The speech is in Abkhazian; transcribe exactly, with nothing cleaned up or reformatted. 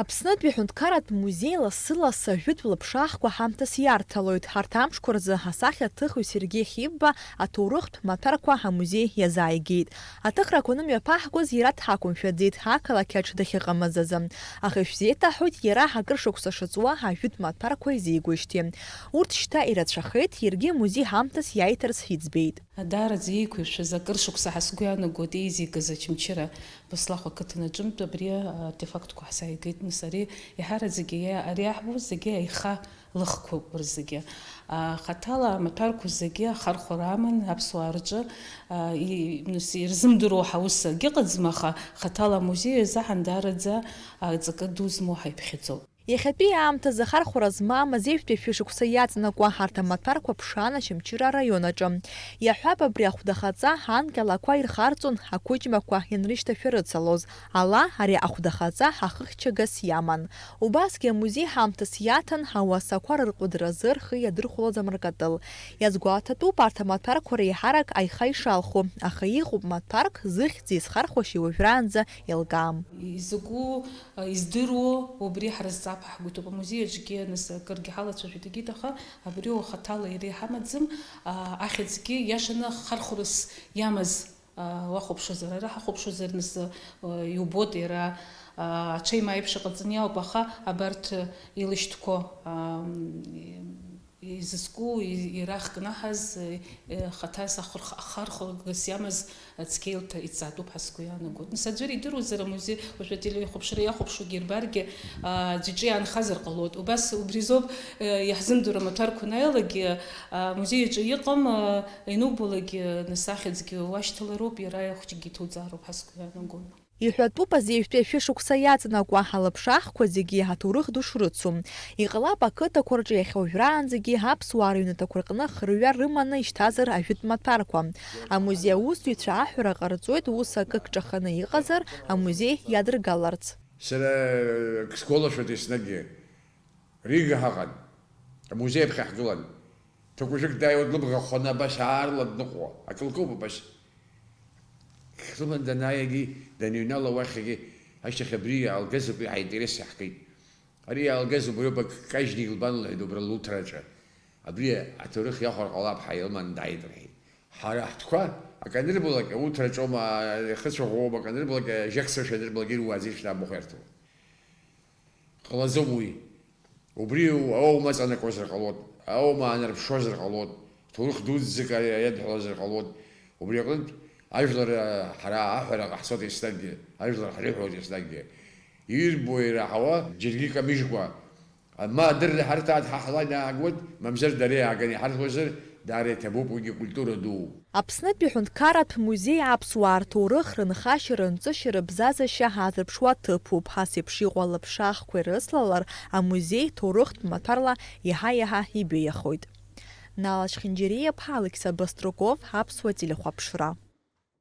Аԥснытәи аҳәынҭқарратә музеи лассы-лассы ажәытә лыԥшаахқәа ҳамҭас иарҭалоит. Ҳарҭ амшқәа рзы асахьаҭыхҩы Сергеи Хьыбба аҭоурыхтә маҭәарқәа амузеи иазааигеит. Аҭыхрақәа анымҩаԥаҳгоз иара дҳақәымшәаӡеит, ақалақь аҿы дахьыҟамыз азы. Аха ишәзеиҭаҳҳәоит, иара акыр шықәса шыҵуа ажәытә маҭәарқәа изигоижьҭеи. Урҭ шьҭа ирацәахеит, иаргьы амузеи ҳамҭас иаиҭарц иӡбеит. Даараӡа еиқәышәаз акыр шықәса ҳа сгәы иаанагоит еизигаз Очамчыра Баслахә ақыҭан аҿынтә абри аартефактқәа ҳзааигеит, нас ари иаҳараӡагьы иа-, ари аҳбо зегьы аиха лыхқәоуп рзегьы. А, хаҭала амаҭәарқәа зегьы ахархәара аман аԥсуаа рҿы, а, и-, нас ирзымдыруа ҳаус агьыҟаӡам, аха хаҭала амузеи азы ҳандараӡа, а, ҵакы ду змоу ҳаиԥхьаӡоуп. Иахьатәи аамҭазы ахархәара змам азеижәтәи шәышықәса иаҵанакуа ҳарҭ амаҭәарқәа ԥшаан Очамчыра араион аҿы. Иаҳҳәап, абри ахәдахаҵа анкьа алақәа ирхарҵон ақәыџьмақәа ианрышьҭашәарыцалоз. Ала ари ахәдахаҵа ҳахыхьчагас иаман. Убасгьы амузеи ҳамҭас иаҭан, ауасақәа рырҟәыдразы рхы иадырхәалаз амыркатыл. Иазгәаҭатәуп арҭ амаҭәарқәа реиҳарак аиха ишалху, аха иҟоуп маҭәарк зыхьӡи зхархәашьеи уажәраанӡа еилкаам. Изакәу, а, издыруоу убри ҳрызҵап ҳгәы иҭоуп. Амузеи аҿгьы нас акыргьы ҳалацәажәеит, егьит, аха абри уахаҭала иара иҳамаӡам, а, ахьӡгьы иашаны хархәрас иамаз, а, уахәаԥшызар, ара ҳахәаԥшызар, нас, а, иубоит иара, а, аҽеим аиԥш аҟаҵаны иауп, аха абарҭ илышьҭқәо, а, м, изызку, и-, ирахькнаҳаз, э, э, хаҭас ахырх-, ахархәагас иамаз, э, цқьа илҭа-, иҵаатәуп ҳәа сгәы иаанагоит. Нас аӡәыр идыруазар амузеи, уажәы ателехәаԥшра иахәаԥшуагьы ирбаргьы, а, аӡәы иҿы иаанхазар ҟалоит. Убас убри азоуп, э, иаҳзымдыруа амаҭәарқәа анааилакгьы, а, амузеи аҿы иҟам, а, ианубалакгьы, нас ахьӡгьы уашьҭалароуп, иара ахәыҷгьы иҭуҵаароуп ҳәа сгәы иаанагон. Иҳәатәуп, азеижәтәи ашәышықәса иаҵанакуа алыԥшаахқәа зегьы аҭоурых ду шрыцу. Иҟалап, ақыҭақәа рҿы иахьа уажәраанӡагьы аԥсуаа рыҩнаҭақәа рҟны хырҩа рыманы ишьҭазар ажәытә маҭәарқәа. Амузеи аусзуҩцәа аҳәара ҟарҵоит, ус акы кҿаханы иҟазар, амузеи иадыргаларц. Сара, э, сгәалашәоит еснагьы. Рига ҳаҟан. Амузеи аԥхьа ҳгылан. Ҭакәажәык дааиуа длыбӷахәаны абас аарла дныҟәо. Акы лкуп абас. Хлыман данааи егьи даныҩнала уахь егьи, ашьҭахь абри Алгаз абри ҳаинтерес иаҳгеит. Ари Алгаз убриоуп, ак кажьны илбан лҳәеит убра луҭраҿы. Абри аҭоурых иахәар ҟалап ҳәа илман дааит рҳәеит. Ҳара ҳтәқәа ак анырбалак, ауҭраҿоума, ихыцәаӷәоума, ак анырбалак, ажьакцәашәа анырбалак, ируааӡеит шәара амахә иарҭо. Ҟалаӡом уи. Убри аума аҵанакуазар ҟалоит, аума аанарԥшуазар ҟалоит, ҭоурых дуӡӡак иадҳәалазар ҟалоит. Убри аҟнытә ажәлар, ҳара аҳәара ҟаҳҵоит еснагьгьы, ажәлар ҳреиҳәоит еснагьгьы. Ирбо ираҳауа џьаргьы камыжькәа, ма адырра ҳарҭааит, ҳа ҳла инаагоит, мамзар дара иааганы иҳарҭозар, даара иҭабуп, уигьы культура дууп. Аԥснытәи аҳәынҭқарратә музеи аԥсуаа рҭоурых, рынхашьа, рынҵышьа, рыбзазашьа аазырԥшуа ҭыԥуп. Ас еиԥш иҟоу алыԥшаахқәа ирыцлалар, амузеи ҭоурыхтә маҭәарла иаҳа-иаҳа ибеиахоит. Нала Чхинџьариа-иԥа, Алықьса Баструков, Аԥсуа телехәаԥшра.